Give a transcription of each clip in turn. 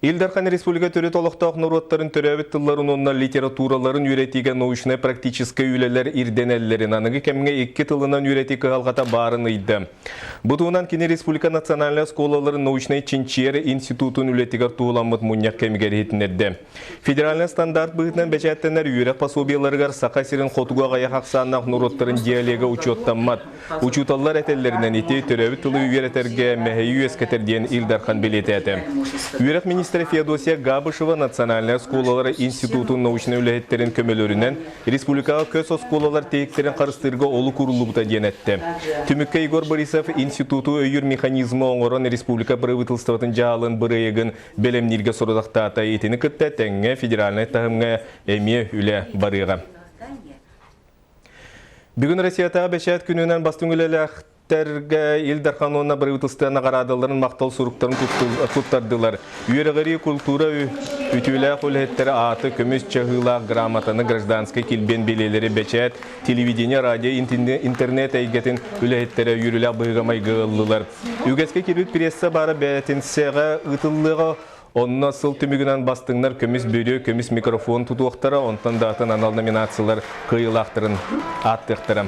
Ил Дархан республика төрүт олохтоох норуоттарын төрөөбүт тылларын уонна литератураларын үөрэтиигэ научнай-практическай үлэлэр ирдэнэллэрин, аныгы кэмҥэ икки тылынан үөрэтии кыһалҕата баарын ыйда. Бу туһунан кини республика национальнай оскуолаларын научнай чинчийэр институтун үлэтигэр туһуламмыт мунньах кэмигэр иһитиннэрдэ. Федеральнай стандарт быһыытынан бэчээттэнэр үөрэх пособиеларыгар Саха сирин хотугу аҕыйах ахсааннаах норуоттарын диалега учуоттаммат. Учууталлар этэллэринэн ити төрөөбүт тылы үөрэтэргэ мэһэйи үөскэтэр диэн Ил Дархан бэлиэтээтэ. Үөрэх министрэ Феодосия Габышева национальнай оскуолалар институтун научнай үлэһиттэрин көмөлөрүнэн республикаҕа көс оскуолалар тиһиктэрин харыстыырга олук ууруллубута диэн эттэ. Түмүккэ Егор Борисов институту өйүүр механизмы оҥорон республика правительствотын дьаһалын бырайыагын бэлэмнииргэ сорудахтаата. Итини кытта тэҥҥэ федеральнай таһымҥа эмиэ үлэ барыаҕа. Бүгүн Россиятааҕы бэчээт күнүнэн бастыҥ үлэлээхтэргэ Ил Дархан уонна бырабыыталыстыба наҕараадаларын махтал суруктарын туттардылар. Үөрэҕирии култуура үтүөлээх үлэһиттэрэ ааты көмүс чаһыылаах грамотаны гражданскай килбиэн билиэлэри бэчээт, телевидение, радио, интернет эйгэтин үлэһиттэрэ үөрүүлээх быһыыга-майгыга ыллылар. Үгэскэ киирбит пресса баара бээтинсэҕэ ыытыллыаҕа. Онно сыл түмүгүнэн бастыҥнар көмүс бөрүө, көмүс микрофон тутуохтара, онтон да атын анал номинациялар кыайыылаахтарын ааттыахтара.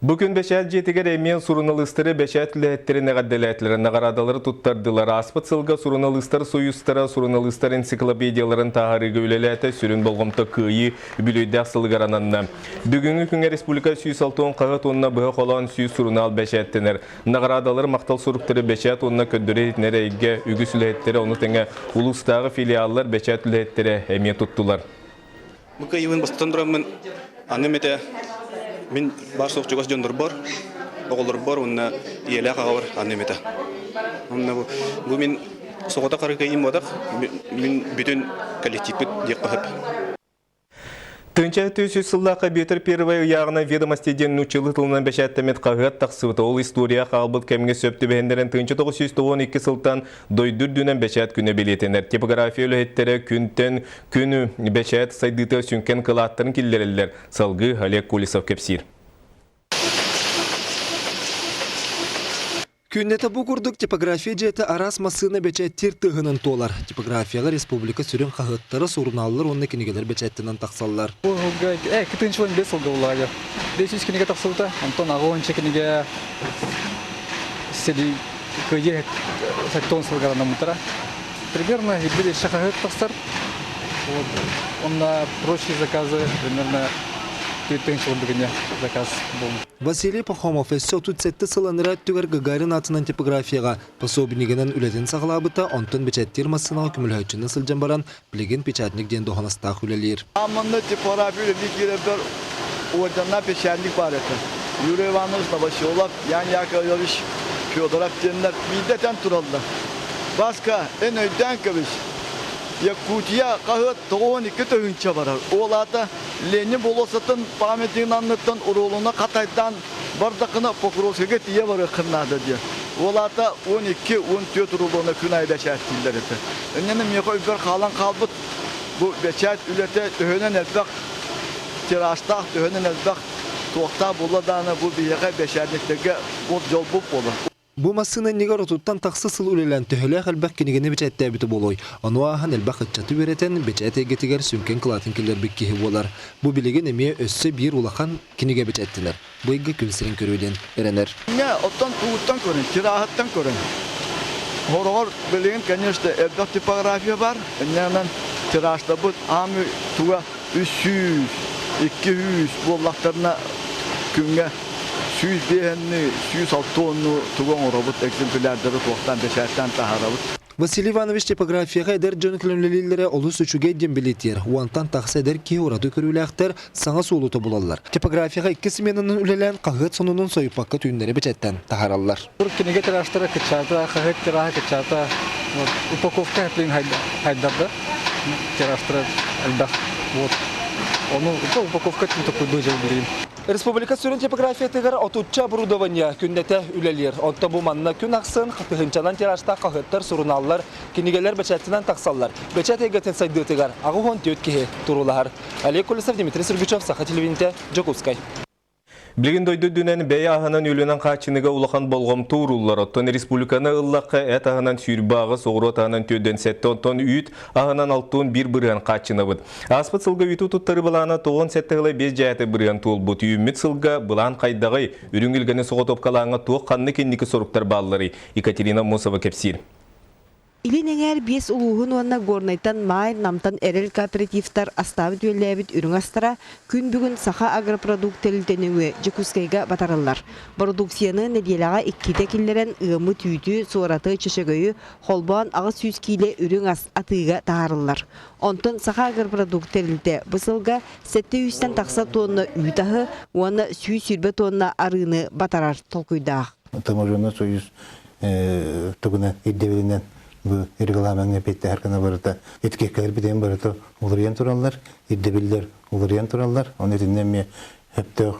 Бу күн бэчээт дьиэтигэр эмиэ суруналыыстары бэчээт үлэһиттэрин эҕэрдэлээтилэр, наҕараадалары туттардылар. Ааспыт сылга суруналыыстар союзтара суруналыыстар энциклопедияларын таһаарыыга үлэлээтэ, сүрүн болҕомто кыайыы үбүлүөйдээх сылыгар ананна. Бүгүҥҥү күҥҥэ республика 160 хаһыат уонна быһа холоон 100 сурунаал бэчээттэнэр. Наҕараадалар махтал суруктары бэчээт уонна көрдөрөр-иһитиннэрэр эйгэ үгүс үлэһиттэрэ, ону тэҥэ улуустааҕы филиаллар бэчээт үлэһиттэрэ эмиэ туттулар. Бу кыайыыбын бастатан тураммын аны эмэтэ мин баар суох чугас дьоннорбор, оҕолорбор уонна ийэлээх аҕабар аны эмэтэ. Онно бу, бу мин соҕотох арыы кыайыым буолбатах, мин бүтүн коллективпыт диэххэ сөп. Тыынча 300 сыллаахха Петр Первый ыйааҕынан «Ведомости» диэн нууччалыы тылынан бэчээттэммит хаһыат тахсыбыта. Ол история хаалбыт кэмҥэ сөп түбэһиннэрэн 1992 сылтан дойду үрдүнэн бэчээт күнэ бэлиэтэнэр. Типография үлэһиттэрэ күнтэн күн бэчээт сайдыыта сүҥкэн кылааттарын киллэрэллэр. Салгыы Олег Колесов кэпсиир. Күннэтэ бу курдук типография дьиэтэ араас массыына бэчээттиир тыаһынан туолар. Типографияҕа республика сүрүн хаһыаттара, сурунааллар уонна кинигэлэр бэчээттэнэн тахсаллар. Бу сылга 215 сылга буллаҕа 500 кинигэ тахсыбыта, онтон аҕыонча кинигэ сели кыайыы 70 сылга анаммыттара. Примерно биир хаһыат тахсар. Вот. Онно прочие заказы примерно 4000 бүгүнэ заказ болду. Василий Пахомов өссө 37 сыл анараа өттүгэр Гагарин аатынан типографияҕа пособнигынан үлэтин саҕалаабыта, онтон бэчээттиир массыынаҕа көмөлөһөөччүнэн сылдьан баран, билигин печатник диэн дуоһунастаах үлэлиир. Манна типография үлэлии киирэрбэр уордьаннаах печатник баар этэ. Юрий Иванович Новоселов, Ян Яковлевич Федоров диэннэр биирдэ этэн тураллар. Баска, эн өйдөөн кэбис. Якутия хаһыат 92 тыһыынча барар. Ол аата Ленин болуоссатын памятнигын анныттан уруулуна хатайдаан бардаххына Покровскайга тиийэ барыаххын наада диэн. Ол аата 12-14 рулона күн аайы бэчээттииллэр этэ. Инньэ миэхэ өйбөр хаалан хаалбыт бу бэчээт үлэтэ төһөнөн элбэх тиражтаах, төһөнөн элбэх туохтаах буолла даҕаны бу биһиэхэ бэчээтниктэргэ ол дьолбут буолар. Бу массыына иннигэр отуттан тахса сыл үлэлээн төһөлөөх элбэх кинигэни бэчээттээбитэ буолуой? Ону ааһан элбэх ыччаты үөрэтэн, бэчээт эйгэтигэр сүҥкэн кылаатын киллэрбит киһи буолар. Бу билигин эмиэ өссө биир улахан кинигэ бэчээттэнэр. Бу ыйга күн сирин көрүө диэн эрэнэр. Дьиҥэ, оттон тугуттан көрөн, тираһыттан көрөн. Хороҕор билигин, конечно, элбэх типография бар. Инньэ тиражтарбыт аамы туга 300, 200 буоллахтарына күҥҥэ 105-ни, 106-ну тугу оҥоробут, экземплярдары туохтаан бэчээттээн таһаарабыт. Василий Иванович типографияҕа эдэр дьон көлүнэлииллэрэ олус үчүгэй диэн бэлиэтиир. Уонтан тахса эдэр киһи ураты көрүүлээхтэр, саҥа суолу тобулаллар. Типографияҕа икки сменанан үлэлээн хаһыат сонунун сойуппакка түүннэри бэчээттэн таһаараллар. Кинигэ тиражтара кыччаата, хаһыат тираһа кыччаата, вот, упаковка хэплин хайдарда, тиражтара элбэх. Вот. Ону упаковка такой дьыл билигин. Республика сүрүн типографиятыгар отучча оборудование күннэтэ үлэлиир. Онтон бу манна күн ахсын тыһыынчанан тиражтаах хаһыаттар, сурунааллар, кинигэлэр бэчээттэнэн тахсаллар. Бэчээт эйгэтин сайдыытыгар 84 киһи туруулаһар. Олег Колесов, Дмитрий Сергучев, Саха телевидениетэ, Дьокуускай. Билигин дойду үрдүнэн бэйэ аһынан-үөлүнэн хааччыныыга улахан болҕомто ууруллар. Оттон республиканы ыллахха эт аһынан 28, оҕуруот аһынан 47, оттон үүт аһынан 61% хааччынабыт. Ааспыт сылга үүтү туттарыы былаана 97 ыла 5 дьааты бырыһыан туолбут. Үүммүт сылга былаан хайдаҕый? Үрүҥ илгэни соҕотуопкалааҥҥа туох ханнык инники соруктар баалларый? Екатерина Мосова кэпсиир. Илин эҥээр биэс улууһун уонна Горнайтан Маай, Намтан Эрэл кооперативтар астаабыт-үөллээбит үрүҥ астара күн бүгүн Саха агропродукт тэрилтэ нөҥүө Дьокуускайга батарыллар. Бородууксуйаны нэдиэлэҕэ иккитэ киллэрэн ыамы түүтү, суораты, чөчөгөйү холбоон 800 киилэ үрүҥ ас атыыга таһаарыллар. Онтон Саха агропродукт тэрилтэ бу сылга 700-тэн тахса тонна үүт аһы уонна 120 тонна арыыны батарар толкуйдаах. Таможенный союз тугунан ирдэбилинэн бу регламеҥҥа эппиэттэһэр гына барыта этикеткалар бүтэн барыта уларыйан тураллар, ирдэбиллэр уларыйан тураллар. Оны итиннэ эмиэ сөптөөх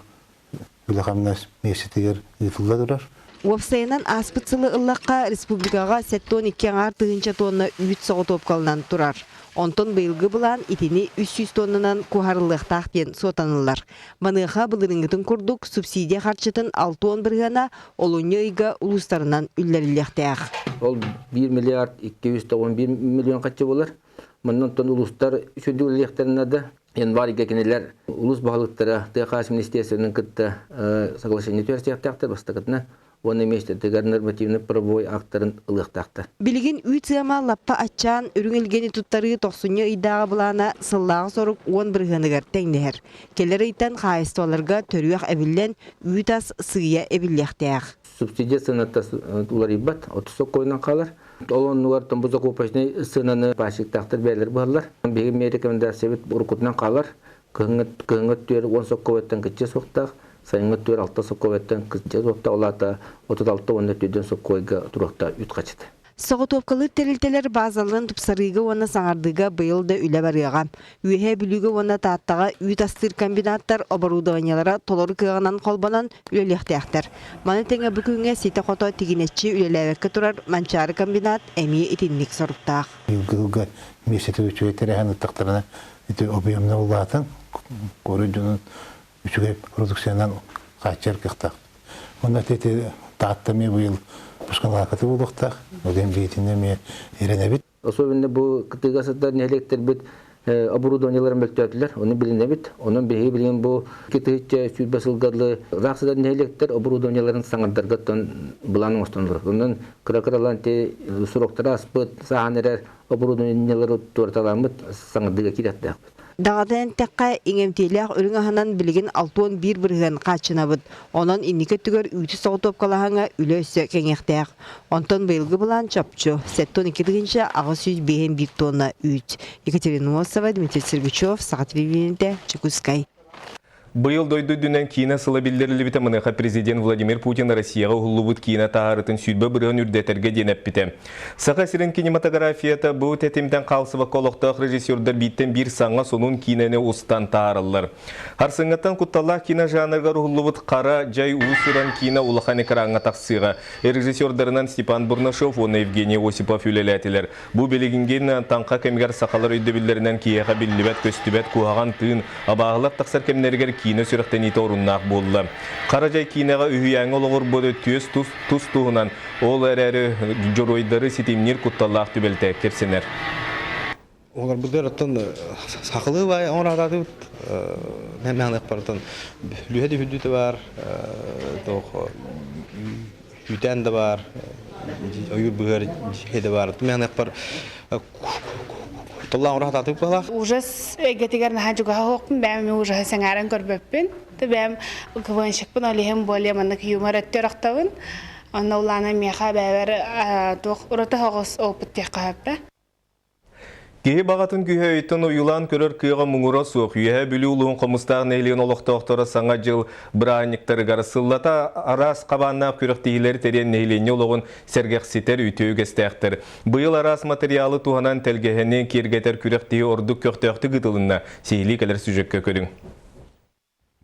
үлэ-хамнас миэстэтигэр ыытылла турар. Уопсайынан ааспыт сылы ыллахха республикаҕа 72 аҥаар тыһыынча тонна үүт соҕотуопкаланан турар. Онтон быйылгы былаан итини 300 тоннанан куоһарыллыахтаах диэн суотаныллар. Маныаха былырыыҥҥытын курдук субсидия харчытын 60 бырыһыана олунньу ыйга улуустарынан үллэриллиэхтээх. Ол 1 миллиард 291 миллион харчы буолар. Манна онтон улуустар сүрдүү үлэлиэхтэрин наада. Январь ыйга кинилэр улуус баһылыктара тыа хаһаайыстыбатын министерствотын кытта соглашение түһэрсиэхтээхтэр бастакытына уонна миэстэтигэр нормативно-правовой актарын ылыахтаахтар. Билигин үүт сыама лаппа аччаан, үрүҥ илгэни туттарыы тохсунньу ыйдааҕы былаана сыллааҕы сорук 10 бырыһыаныгар тэҥнэһэр. Кэлэр ыйтан хаһаайыстыбаларга төрүөх эбиллэн, үүт ас сыыйа эбиллиэхтээх. Субсидия сыаната уларыйбат, 30 сокуонунан хаалар. Ол оннугар бу закупочный сыананы пайщиктаахтар бэйэлэр быһаллар. Биһиги эмиэ рекомендациябыт уруккутунан хаалар. Кыһыҥҥы өттүгэр 10 сокуобаттан кычча суохтаах, сайыҥҥы өттүгэр 6 сокуобаттан кычча суохтаах, ол аата 36 уонна төрдүөн сокуойга туруохтаах үүт хачыта. Соҕотуопкалыыр тэрилтэлэр баазаларын тупсарыыга уонна саҥардыыга быйыл да үлэ барыаҕа. Үөһээ Бүлүүгэ уонна Тааттаҕа үүт астыыр комбинаттар оборудованиелара толору кыаҕынан холбонон үлэлиэхтээхтэр. Маны тэҥэ бу күҥҥэ ситэ-хото тигинэччи үлэлээбэккэ турар Манчаары комбинат эмиэ итинник соруктаах. Ыйылгы миэстэтэ үчүгэй тэрээһин ыттахтарына ити объемна улаатан куорат дьонун үчүгэй продукциянан хааччыйар кыахтаах. Онно ити Таатта эмиэ быйыл пускалаакаты буолуохтаах. Ол биитинэ эмиэ эрэнэбит. Особенно бу кытыыга сытар нэһилиэктэрбит оборудованиеларын мөлтөөтүлэр, ону билинэбит. Онон биһиги билигин бу 2020 сылга дылы ыраах сытар нэһилиэктэр оборудованиеларын саҥардаргаттан былаан оҥостон олорор. Онон кыра-кыралаан ти суроктары аспыт, сааһан эрэр оборудованиелары туораталаммыт саҥардыыга киириэхтээхпит. Даҕатан эттэххэ, иҥэмтиэлээх үрүҥ аһынан билигин 61% хааччынабыт. Онон инники өттүгэр үүтү соҕотуопкалааһыҥҥа үлэ өссө кэҥиэхтээх. Онтон быйылгы былаан чопчу 72 851 тонна үүт. Екатерина Носова, Дмитрий Сергучев, Саха телевидениетэ, Чекускай. Быйыл дойду үрдүнэн киинэ сыла биллэриллибитэ маныаха президент Владимир Путин Россияҕа уһуллубут киинэ таһаарытын 20% үрдэтэргэ диэн эппитэ. Саха сирин кинематографията бу тэтимтэн хаалсыбакка олохтоох режиссердар бииртэн биир саҥа сонун киинэни устан таһаараллар. Харсыҥҥаттан кутталлаах киинэ жанрыгар уһуллубут Хара дьай уус-уран киинэ улахан экраҥҥа тахсыаҕа. Режиссердарынан Степан Бурнашов уонна Евгений Осипов үлэлээтилэр. Бу билигингин таҥха кэмигэр сахалар өйдөбүллэринэн киһиэхэ биллибэт-көстүбэт куһаҕан тыын, абааһылар тахсар кэмнэригэр киинэ сүрэхтэниитэ оруннаах буолла. Хара дьай киинэҕэ үһүйээҥҥэ олоҕурбут түөс тус туһунан, ол эрээри дьоруойдары ситимниир кутталлаах түбэлтэ кэпсэнэр. Олорбутугар оттон сахалыы баай оҥораатаатыбыт мэхнэхпартан лүһэ дүһүрдүүтэ баар туох үүтээн да баар ойуур быһыар дьиэ да баар мэхнэхпар толлаан оҥораатаатыбыт баалаах Ужас эйгэтигэр наһаа дьугаһа суохпун, бэйэм эмиэ ужаһы сэҥээрэн көрбөппүн. Бэйэм КВНщикпын, ол иһин более маннык юмор өттү орохтобун. Онно улаана миэхэ бэйэбэр туох ураты соҕус опыт диэххэ сөп. Киһи баҕатын күүһэ өйтөн ойуулаан көрөр кыаҕа муҥура суох. Үөһээ Бүлүү улууһун Хомустаах нэһилиэгин олохтоохторо Саҥа дьыл бырааһынньыктарыгар сыллата араас хабааннаах күрэхтэһиилэри тэрийэн нэһилиэнньэ олоҕун сэргэхситэр үтүө үгэстээхтэр. Быйыл араас матырыйаалы туһанан тэлгэһэни киэргэтэр күрэхтэһии ордук көхтөөхтүк ыытылынна. Сиһилии кэлэр сюжекка көрүҥ.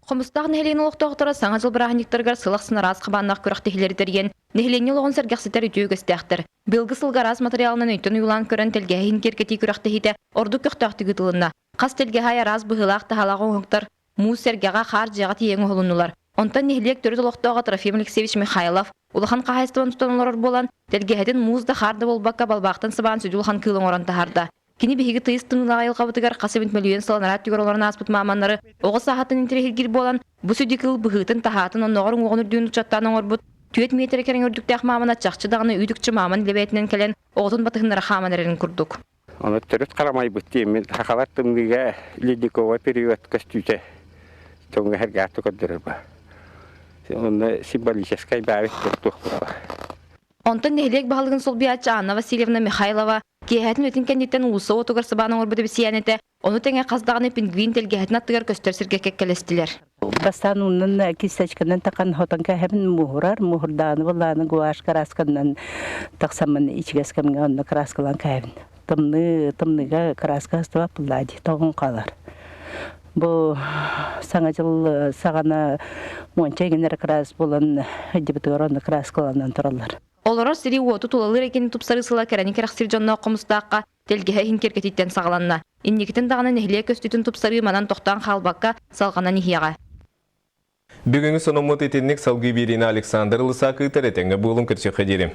Хомустаах нэһилиэгин олохтоохторо Саҥа дьыл бырааһынньыктарыгар сыл ахсын араас хабааннаах күрэхтэһиилэри тэрийэн, нэһилиэнньэ олоҕун сэргэхситэр үтүө үгэстээхтэр. Быйылгы сылга араас матырыйаалынан өйтөн уйулаан көрөн тэлгэһэ иһин киэргэтии күрэхтэһиитэ ордук көхтөөхтүк ыытылынна. Хас тэлгэһэ араас быһыылаах-таһаалаах оҥоһуктар муус сэргэҕэ, хаар дьиэҕэ тиийэн оҥоһулуннулар. Онтон нэһилиэк төрүт олохтооҕо Трофим Алексеевич Михайлов улахан хаһаайыстыбаны тутан олорор буолан, тэлгэһэтин муус да хаар да буолбакка балбаахтан сыбаан сүдү улахан кыыл оҥорон таһаарда. Кини биһиги тыйыс тымныылаах айылҕабытыгар хас эмит мөлүйүөн сыл анараа өттүгэр олорон ааспыт мааманнары оҕо сааһыттан интэриэһиргиир буолан, бу сүдү кыыл быһыытын-таһаатын оннооҕор уҥуоҕун үрдүгүн учуоттаан оҥорбут түөрт миэтэрэ кэриҥэ үрдүктээх маамана чахчы даҕаны үүт-үкчү мааман илэбээтинэн кэлэн оҕотун батыһыннара хааман эрэрин курдук. Ону төрүт харамайбыт диэммин сахалар тымныыга ледниковай период көстүүтэ тоҥҥо сэргээхтик көрдөрөр ба. Онно символическай баабит туох буолар. Онтон нэһилиэк баһылыгын солбуйааччы Анна Васильевна Михайлова киэһэтин өтүн кэнниттэн уулусса уотугар сыбаан оҥорбут эбисийээнэтэ, ону тэҥэ хас даҕаны пингвин тэлгэһэтин аттыгар көстөр сиргэ кэккэлэстилэр. Бастаан уунан кисточканан тахан хотон кэһэбин муһурар, муһурдааны былааны гуашь красканан тахсаммын ичигэс кэмҥэ онно краскалаан кэһэбин. Тымныы тымныыга краска астыбат буллаа дии тоҕун хаалар. Бу Саҥа дьыл саҕана уонча игинэр крас буолан дебютыгар онно краскаланан тураллар. Олорор сири-уоту тулалыыр эйгэни тупсарыы сыла кэрэни кэрэхсиир дьонноох Хомустаахха тэлгэһэ иһин киэргэтииттэн саҕаланна. Инникитин даҕаны нэһилиэк көстүүтүн тупсарыы манан тохтоон хаалбакка, салҕанан иһиэҕэ. Бүгүҥҥү сонуммут итинник салгыы биэриини Александр Лысак ыытар этэҥҥэ буолун көрсүөххэ диэри.